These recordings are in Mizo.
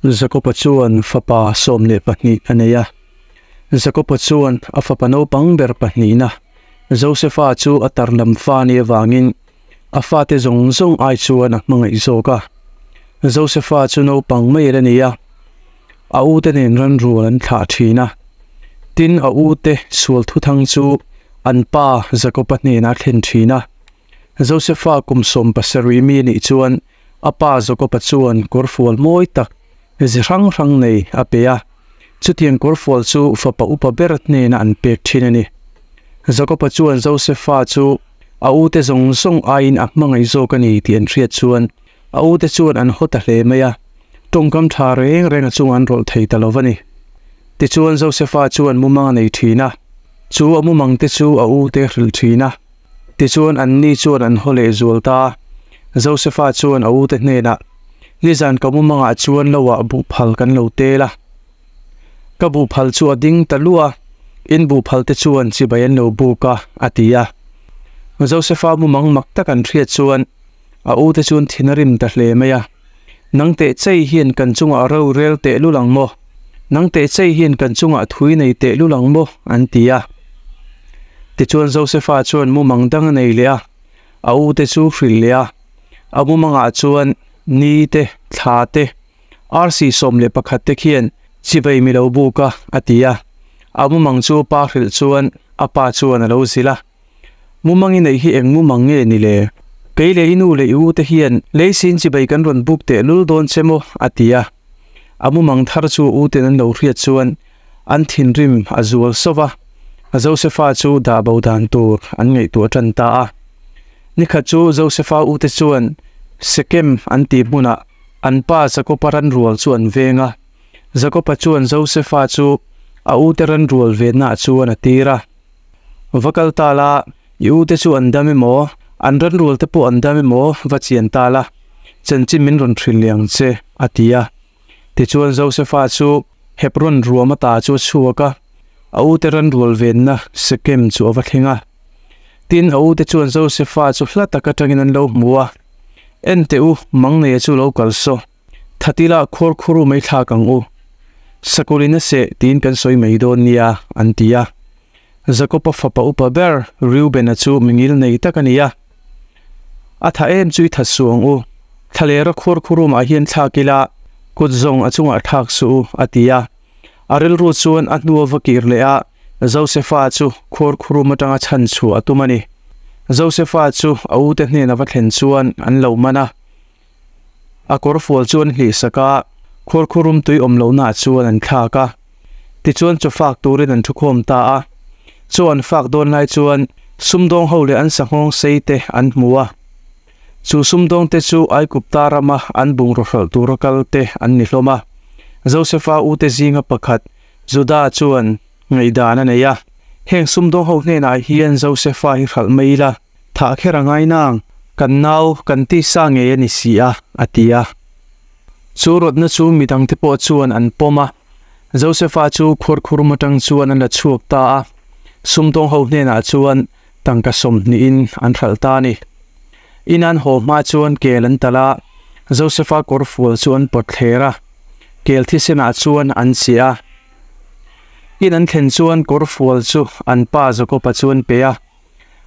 Jakoba chuan fapa 12 a nei a. Jakoba chuan a fapa naupang ber pahnihna Josefa chu a tar lam fa ni avangin a fate zawng zawng ai chuan a hmangaih zawk a. Josefa chu naupang mai la ni a, a u te nen ran rual an thlah thin a. Tin, a u te sual thuthang chu an pa Jakoba hnenah a thlen thin a. Josefa kum 17 mi nih chuan a pa Jakoba chuan kawrfual mawi tak ze hrang hrang nei a pe a. Chutiang kawrfual chu fapa upa ber hnena an pek thin a ni. Jakoba chuan Josefa chu a u te zawng zawng aiin a hmangaih zawk a ni tih an hriat chuan a u te chuan an haw ta hle mai a. Tawngkam tha reng reng a chungah an rawlh thei ta lo va ni. Tichuan Josefa chuan mumang a nei thin a, chu a mumang te chu a u te hrilh thin a. Tichuan anni chuan an haw leh zual ta. Josefa chuan a u te hnenah, Nizan ka mumangah chuan lo ah buhphal kan lo tel a. Ka buhphal chu a ding ta luah a, in buhphal te chuan chibai an lo buk a, a ti a. Josefa mumang mak tak an hriat chuan a u te chuan thin a rim ta hle mai a. Nang teh chei hian kan chungah ro rel teh lul ang maw? Nang teh chei hian kan chungah thui nei teh lul ang maw? An ti a. Tichuan Josefa chuan mumang dang a nei leh a, a u te chu hrilh leh a. A mumangah chuan ni te, thla te, arsi 11 te khian chivei mi lo buk a, a ti a. A mumang chu pa hrilh chuan a pa chuan a lo zilh a. Mumang i neih hi eng mumang nge ni le? Kei leh i nu leh i u te hian leisin chivei kan rawn buk teh lul dawn che maw? A ti a. A mumang thar chu u ten an lo hriat chuan an thinrim a zual sawp a. Josefa chu dah bo dan tur an ngaihtuah tan ta a. Nikhat chu Josefa u te chuan Sekem an tih hmunah an pa Jakoba ran rual chu an veng a. Jakoba chuan Josefa chu a u te ran rual vennaah chuan a tir a. Va kal ta la, i u te chu an dam emaw, an ran rual te pawh an dam emaw va chian ta la, chanchin min rawn hrilh leh ang che, a ti a. Tichuan Josefa chu Hebron ruam ata chu a chhuak a, a u te ran rual venna Sekem chu a va thleng a. Tin, a u te chuan Josefa chu hla tak atangin an lo hmu a, En teh u, mang neia chu lo kal saw. Thatila khuar khuru mai thlak ang u. Sakulin a seh tiin kan sawi mai dawn nia, an ti a. Jakoba fapa upa ber Reubena chu mingil nei tak a ni a. A tha em chu i that suh ang u. Thlalera khuar khurumah hian thlak ila, kut zawng a chungah thlak suh u, a ti a. A rilru chuan a hnua va kir leh a, Josefa chu khuar khurum atanga chhan chhuah a tum a ni. Josefa chu a ute hnena va thlen chuan an lo man a. A kawrfual chu an hlihsak a, khuarkhurum tui awm lohnaah chuan an thlak a. Tichuan chaw fak turin an thukhawm ta a. Chaw an fak dawn lai chuan sumdawng ho leh an sanghawng sei te an hmu a. Chu sumdawng te chu Aigupta rama an bungraw hralh tura kal te an ni hlawm a. Josefa ute zinga pakhat Juda chuan ngaihdan a nei a. Heng sumdawng ho hnenah hian Josefa hi hralh mai ila. Thah kher a ngai nang, kan nau kan tisa ngei a ni si a, a ti a. Chu rawtna chu midangte pawh chuan an pawm a. Josefa chu khuarkhurum atang chuan an la chhuak ta a, sumdawng ho hnenah chuan tangka 20in an hralh ta a ni. In an haw hma chuan kel an talh a, Josefa kawrfual chu an pawt thler a, kel thisenah chuan an chiah a. In an thlen chuan kawrfual chu an pa Jakoba chu an pe a.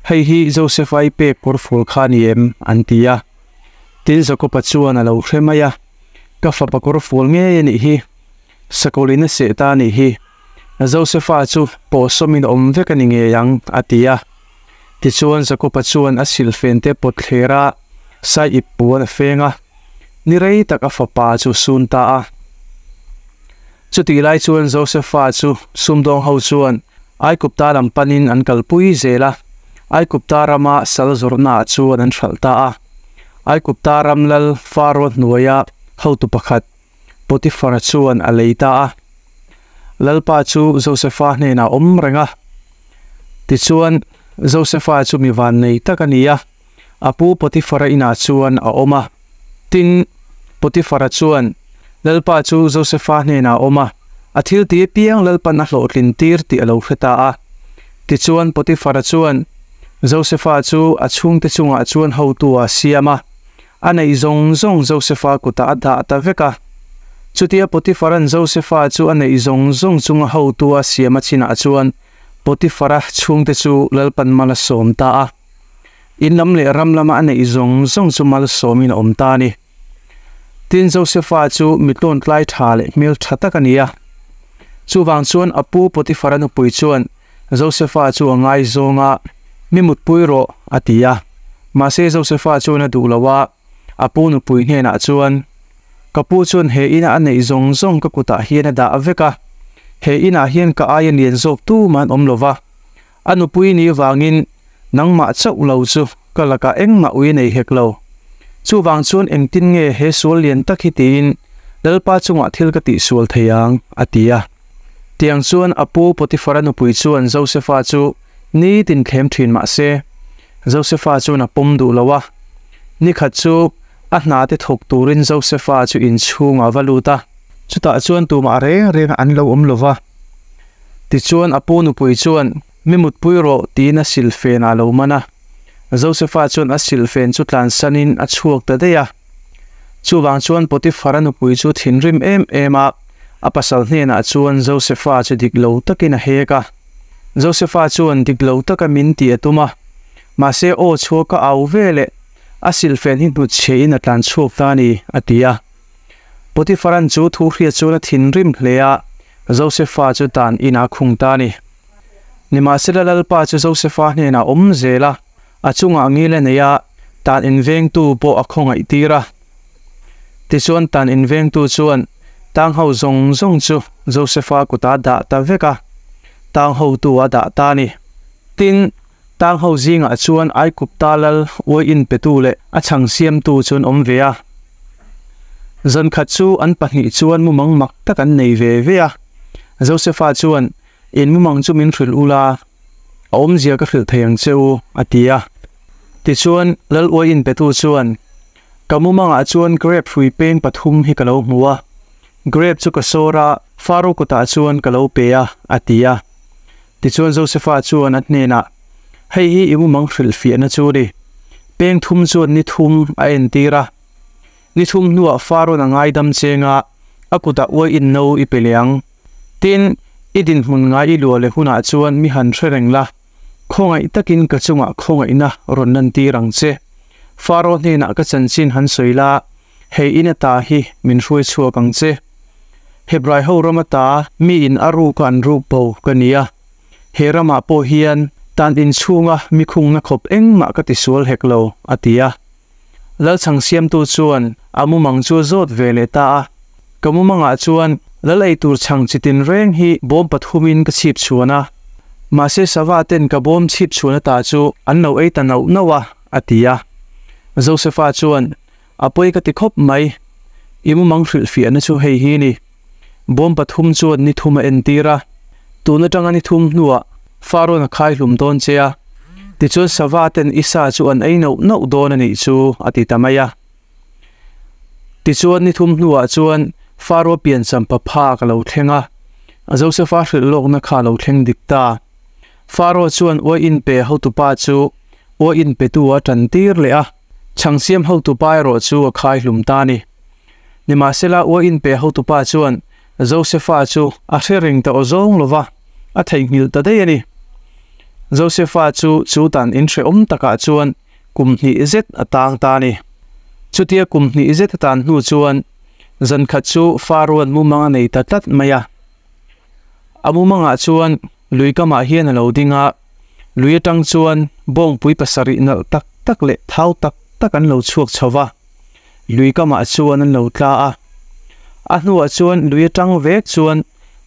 Hei hi Josefa i pek kawrfual kha a ni em? an ti a. Tin Jakoba chuan a lo hre mai a, Ka fapa kawrfual ngei a nih hi. Sakawlin a seh ta a nih hi. Josefa chu pawhsawmin a awm vek a ni ngei ang, a ti a. Tichuan Jakoba chuan a silfen te pawt thler a, sai ip puan a feng a. Ni rei tak a fapa chu sun ta a. Chutih lai chuan Josefa chu sumdawng ho chuan Aigupta lam panin an kalpui zel a, Aigupta rama sal zawrhnaah chuan an hralh ta a. Aigupta ram lal Faro hnuaia hotu pakhat Potifara chuan a lei ta a. Lalpa chu Josefa hnenah awm reng a. Tichuan, Josefa chu mi vannei tak a ni a, a pu Potifara inah chuan a awm a. Tin, Potifara chuan Lalpa chu Josefa hnenah a awm a, a thil ti apiang Lalpan a hlawhtlin tir tih a lo hre ta a. Tichuan, Potifara chuan Josefa chu a chhungte chungah chuan hotu a siam a, a neih zawng zawng Josefa kutah a dah ta vek a. Chutia Potiphara'n Josefa chu a neih zawng zawng chunga hotu a siam a chinah chuan Potiphara chhungte chu Lalpan mal a sawm ta a. In lam leh ram lama a neih zawng zawng chu malsawmin a awm ta a ni. Tin, Josefa chu mi tlawntlai tha leh hmel tha tak a ni a. Chuvang chuan a pu Potiphara nupui chuan Josefa chu a ngaizawng a, Mi mutpui rawh, a ti a. Mahse Josefa chuan a duh lo a, a pu nupui hnenah chuan, Ka pu chuan he ina a neih zawng zawng ka kutah hian a dah vek a, he inah hian ka aia lian zawk tumah an awm lo va. A nupui ni vangin nangmah chauh lo chu ka lakah engmah ui nei hek lo. Chuvang chuan engtin nge he sual lian tak hi tiin Lalpa chungah thil ka tihsual thei ang? a ti a. Tiang chuan a pu Potifara nupui chuan Josefa chu nitin thlem thin mah se, Josefa chuan a pawm duh lo a. Nikhat chu a hna te thawk turin Josefa chu inchhungah a va lut a. Chutah chuan tumah reng reng an lo awm lo va. Tichuan a pu nupui chuan, Mi mutpui rawh, tiin a silhfen a lo man a. Josefa chuan a silhfen chu tlansanin a chhuak ta daih a. Chuvang chuan Potifara nupui chu thinrim em em a, a pasal hnenah chuan Josefa chu dik lo takin a hek a. Josefa chuan dik lo taka min tih a tum a, mahse aw chhuak ka au ve leh a silhfen hi hnutchhiahin a tlan chhuak ta a ni, a ti a. Potifaran chu thu hriat chuan a thinrim hle a, Josefa chu tan inah khung ta a ni. Nimahsela Lalpa chu Josefa hnenah awm zel a, a chungah ngil a nei a, tan invengtu pawh a khawngaih tir a. Tichuan tan invengtu chuan tang ho zawng zawng chu Josefa kutah dah ta vek a, tang hotu a dah ta a ni. Tin, tang ho zingah chuan Aigupta lal uaiin petu leh a chhang siamtu chu an awm ve a. Zankhat chu an pahnih chuan mumang mak tak an nei ve ve a. Josefa chuan, In mumang chu min hrilh ula, a awmzia ka hrilh thei ang che u, a ti a. Tichuan, Lal uaiin petu chuan, Ka mumangah chuan grep hrui peng pathum hi ka lo hmu a. Grep chu ka sawr a, Faro kutah chuan ka lo pe a, a ti a. Tichuan Josefa chuan a hnenah, Hei hi i mumang hrilhfiahna chu ni. Peng thum chuan ni thum a entir a. Ni thum hnuah Farawn a ngaidam cheng a, a kutah uai in no i pe leh ang. Tin, i dinhmun ngai i luah leh hunah chuan mi han hre reng la, khawngaih takin ka chungah khawngaihna rawn lantir ang che. Faraw hnenah ka chanchin han sawi la, hei in ata hi min hruai chhuak ang che. Hebrai ho ram ata mi in a ruk a an ruk bo ka ni a. He ramah pawh hian tan inchhunga mi khungna khawp engmah ka tisual hek lo, a ti a. Lalchhang siamtu chuan a mumang chu a zawt ve leh ta a. Ka mumangah chuan lal ei tur chhang chi tin reng hi bawm pathumin ka chhip chhuan a. Mahse sava ten ka bawm chhip chhuan ata chu an lo ei ta nauh nauh a, a ti a. Josefa chuan, A pawi ka ti khawp mai. I mumang hrilhfiahna chu hei hi ni. Bawm pathum chuan ni thum a entir a. Tun atanga ni thum hnuah Farawn a khai hlum dawn che a. Tichuan sava ten i sa chu an ei nauh nauh dawn a nih chu, a ti ta mai a. Tichuan ni thum hnuah chuan Faraw piancham papha ka lo thleng a. Josefa hrilh lawkna kha a lo thleng dik ta. Faraw chuan uaiin pe hotupa chu uaiin petu a tan tir leh a. Chhangsiam hotupa erawh chu a khai hlum ta a ni. Nimahsela uaiin pe hotupa chuan Josefa chu a hre reng ta aw zawng lo va, a theihnghilh ta daih a ni. Josefa chu chu dan inhrehawm takah chuan kum hnih zet a tang ta a ni. Chutia kum hnih zet a tan hnu chuan zankhat chu Faroan mumang a nei ta tlat mai a. A mumangah chuan lui kamah hian a lo ding a, lui atang chuan bawngpui pasarih nalh tak tak leh thau tak tak an lo chhuak chho va, lui kamah chuan an lo tla a. A hnuah chuan lui atang vek chuan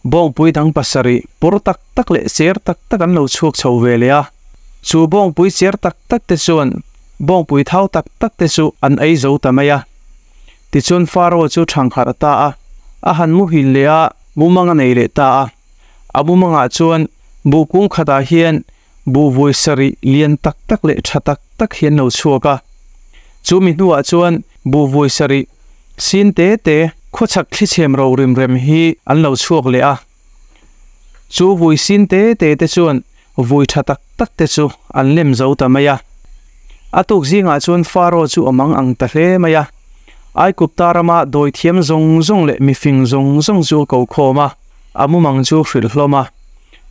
bawngpui dang pasarih pawr tak tak leh cher tak tak an lo chhuak chho ve leh a. Chu bawngpui cher tak tak te chuan bawngpui thau tak tak te chu an ei zo ta mai a. Tichuan Faro chu thangharh ta a, a han muhil leh a, mumang a nei leh ta a. A mumangah chuan buh kung khatah hian buh vui sarih lian tak tak leh tha tak tak hi an lo chhuak a. Chu mi hnuah chuan buh vui sarih sin te te khawchhak thlichhem ro rim rem hi an lo chhuak leh a. Chu vui sin te te te chuan vui tha tak tak te chu an lem zo ta mai a. A tuk zingah chuan Faro chu a mang ang ta hle mai a. Aigupta rama dawithiam zawng zawng leh mifing zawng zawng chu a ko khawm a, a mumang chu a hrilh hlawm a.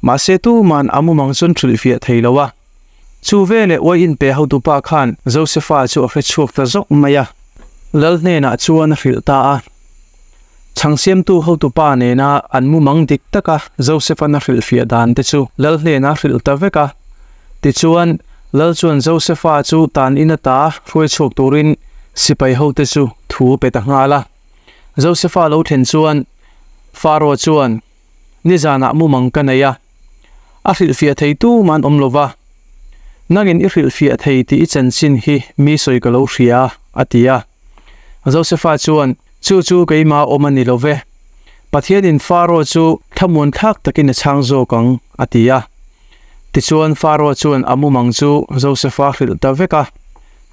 Mahse tuman a mumang chuan hrilhfiah thei lo a. Chu veleh uai inpe hotupa khan Josefa chu a hre chhuak ta zawk mai a. Lal hnenah chuan a hrilh ta a. Chhang siamtu hotupa nena an mumang dik taka Josefa'n a hrilhfiah dan te chu Lal hnenah a hrilh ta vek a. Tichuan, Lal chuan Josefa chu tan in ata hruai chhuak turin sipai hote chu thu a pe ta nghal a. Josefa lo thlen chuan Faro chuan, Nizanah mumang ka nei a, a hrilhfiah thei tumah an awm lo va. Nangin i hrilhfiah thei tih i chanchin hi mi sawi ka lo hria, a ti a. Josefa chuan, Chu chu keimah awm a ni lo ve. Pathianin Faro chu thlamuan thlak takin a chhang zawk ang, a ti a. Tichuan Faro chuan a mumang chu Josefa hrilh ta vek a.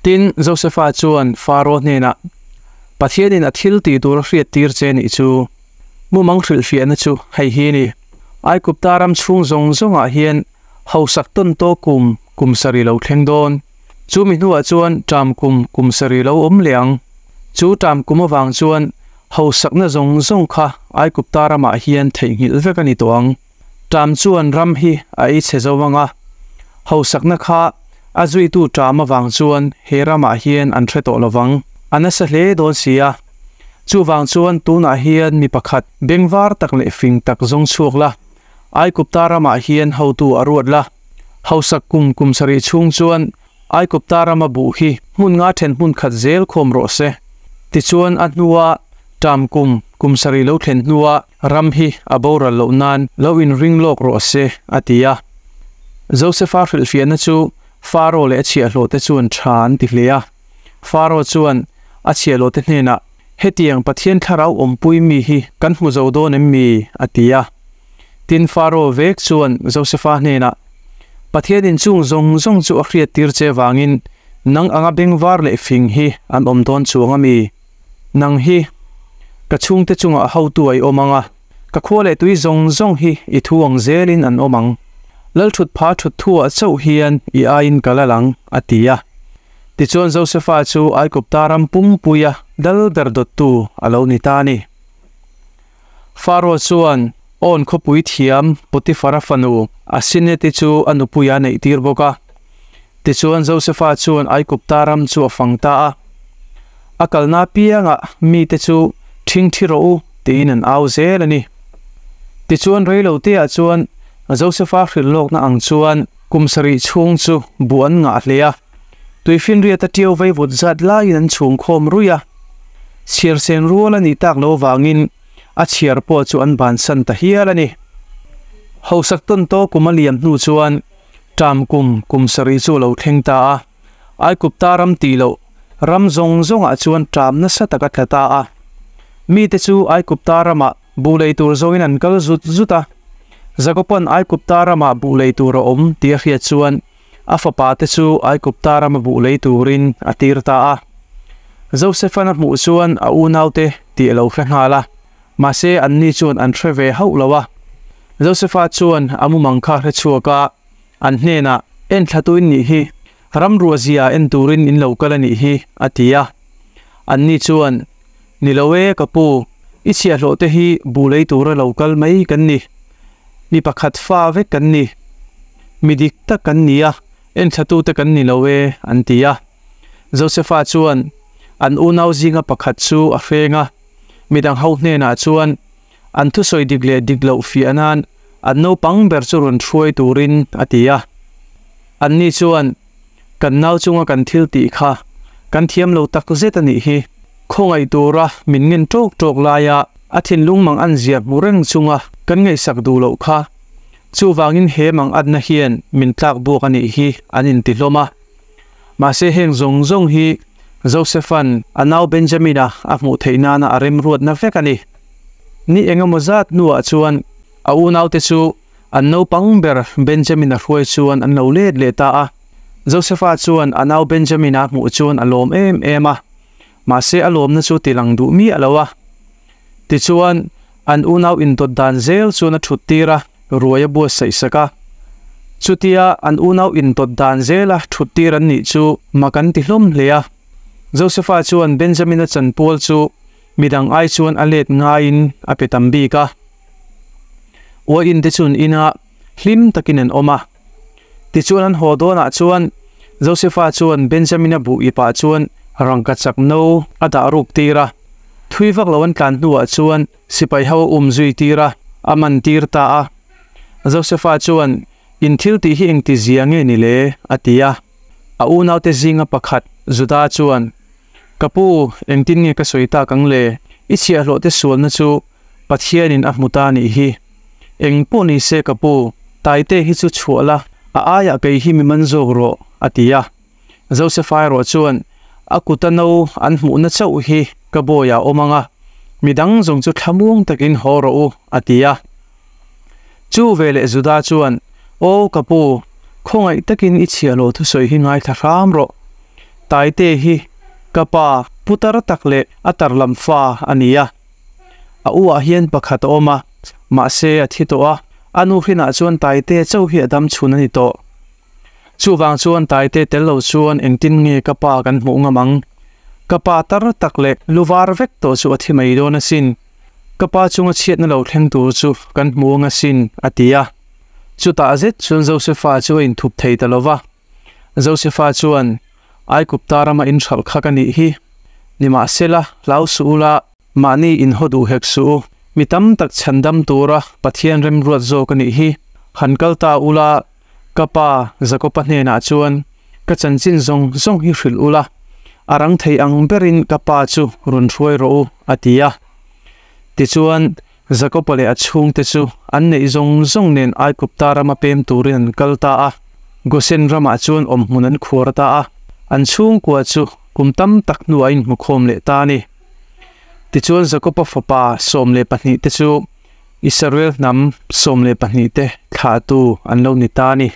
Tin, Josefa chuan Faro hnenah, Pathianin a thil tih tur a hriat tir che nih chu. Mumang hrilhfiahna chu hei hi a ni. Aigupta ram chhung zawng zawngah hian hausak tawn tawh kum kum sarih lo thleng dawn. Chu mi hnuah chuan ṭam kum kum sarih lo awm leh ang. Chu ṭam kum avang chuan hausakna zawng zawng kha Aigupta ramah hian theihnghilh vek a ni tawh ang. Ṭam chuan ram hi a ei chhe zo ang a, hausakna kha a zuitu ṭam avang chuan he ramah hian an hre tawh lo vang. A nasa hle dawn si a. Chuvang chuan tunah hian mi pakhat bengvar tak leh fing tak zawng chhuak la, Aigupta ramah hian hotu a ruat la. Hausak kum kum sarih chhung chuan Aigupta rama buh hi hmun nga then hmun khat zel khawm rawh se. Tichuan a hnua ṭam kum kum sarih lo thlen hnua ram hi a boral loh nan lo inring lawk rawh se, a ti a. Josefa hrilhfiahna chu Faro leh a chhiahhlawhte chuan ṭha an ti hle a. Faro chuan a chhiahhlawhte hnenah, Hetiang Pathian thlarau awmpui mi hi kan hmu zo dawn em mi? a ti a. Tin, Faro vek chuan Josefa hnenah, Pathianin chung zawng zawng chu a hriattir che vangin nang anga bengvar leh fing hi an awm dawn chuang a mi? Nang hi ka chhungte chungah hotu a i awm ang a, ka khua leh tui zawng zawng hi i thu ang zelin an awm ang. Lalthut pha thut thuah chauh hian i aiin ka lal ang, a ti a. Tichuan Josefa chu Aigupta ram pumpuia dal ber dawttu a lo ni ta a ni. Faro chuan Awn khawpui thiam Potifara fanu Aseneti chu a nupuia a neihtir bawk a. Tichuan Josefa chuan Aigupta ram chu a fang ta a. A kalna apiangah mite chu ṭhingṭhi rawh u tiin an au zel a ni. Tichuan reiloteah chuan Josefa hrilh lawkna ang chuan kum sarih chhung chu buh an ngah hle a. Tuifinriat a ṭiau vaivut zat laiin an chhung khawm ruih a. Chhiar sen rual a nih tak lo vangin a chhiar pawh chu an bansan ta hial a ni. Hausak tawn tawh kum a liam hnu chuan ṭam kum kum sarih chu a lo thleng ta a. Aigupta ram tih loh ram zawng zawngah chuan ṭam nasa tak a tla ta a. Mite chu Aigupta ramah buh lei tur zawngin an kal zut zut a. Jakoba'n Aigupta ramah buh lei tur a awm tih a hriat chuan A fapa te chu Aigupta rama buh lei turin a tir ta a. Josefa'n a hmuh chuan a unaute tih a lo hre nghal a, mahse anni chuan an hre ve hauh lo a. Josefa chuan a mumang kha hre chhuak a, an hnenah, En thlatuin nih hi, ramruah zia en turin in lo kal a nih hi, a ti a. Anni chuan, Ni lo e, ka pu, i chhiahhlawh te hi buh lei tura lo kal mai kan ni. Mi pakhat fa vek kan ni. Mi dik tak kan ni a, enthlatute kan ni lo e, an ti a. Josefa chuan an unau zinga pakhat chu a hreng a, midang ho hnenah chuan an thusawi dik leh dik loh fiah nan an naupang ber chu rawn hruai turin a ti a. Anni chuan, Kan nau chunga kan thil tih kha kan thiam lo tak zet a nih hi. Khawngaih tura min ngen ṭawk ṭawk laia a thinlung mang an zia hmu reng chunga kan ngaihsak duh loh kha. Chuvangin he mang atna hian min tlak buak a nih hi an inti hlawm a. Mahse heng zawng zawng hi Josepha'n a nau Benjamina a hmuh theih nana a remruatna vek a ni. Ni engemaw zat hnuah chuan a unaute chu An naupang ber Benjamin-a hruai chuan an lo let leh ta a. Josefa chuan a nau Benjamin-a hmuh chuan a lawm em em a, mahse a lawmna chu ti lang duh miah lo a. Tichuan, an unau indawt dan zel chuan a thut tir a, ruai a buatsaih sak a. Chutia an unau indawt dan zela thut tir an nih chu mak an ti hlawm hle a. Josefa chuan Benjamina chanpual chu midang ai chuan a let ngaiin a pe tam bik a. Uain te chu an in a, hlim takin an awm a. Tichuan an haw dawnah chuan Josefa chuan Benjamina buh ipah chuan rangkachak no a dah ruk tir a. Thui vak lo an tlan hnuah chuan sipai ho a um zui tir a, a man tir ta a. Josefa chuan, In thil tih hi engti zia nge ni le? a ti a. A unaute zinga pakhat, Juda chuan, Ka pu, engtin nge ka sawi tak ang le? I chhiahhlawhte sualna chu Pathianin a hmu ta nih hi. Eng pawh ni se ka pu, Taite hi chu chhuah la, a aiah kei hi mi man zawk rawh, a ti a. Josefa erawh chuan, A kuta no an hmuhna chauh hi ka bawiah a awm ang a, mi dang zawng chu thlamuang takin haw rawh u, a ti a. Chu veleh Juda chuan, Aw ka pu, khawngaih takin i chhiahloh thusawi hi ngaithla hram rawh. Taite hi ka pa putar tak leh a tar lam fa a ni a. A u ah hian pakhat a awm a, mahse a thi tawh a, a nu hrinah chuan Taite chauh hi a dam chhun a ni tawh. Chuvang chuan Taite tel lo chuan engtin nge ka pa kan hmuh ngam ang? Ka pa tar tak leh lu var vek tawh chu a thi mai dawn asin. Ka pa chunga chhiatna lo thleng tur chu kan hmu ang asin, a ti a. Chutah zet chuan Josefa chu a inthup thei ta lo va. Josefa chuan, Aikupta rama inhralh kha ka nih hi. Nimahsela, hlau suh ula, mahni inhaw duh hek suh u. Mi tam tak chhandam tura Pathian remruat zawk a nih hi. Han kal ta ula, Ka pa Jakopa hnenah chuan, Ka chanchin zawng zawng hi hrilh ula, a rang thei ang berin ka pa chu rawn hruai rawh u, a ti a. Tichuan, Jakopa leh a chhungte chu an neih zawng zawng nen Aigupta rama pem turin an kal ta a. Gosen ramah chuan awmhmun an khuar ta a, an chhungkua chu kum tam tak hnuah a inhmukhawm leh ta a ni. Tichuan, Jakopa fapa 12 te chu Israel hnam 12 te thlahtu an lo ni ta a ni.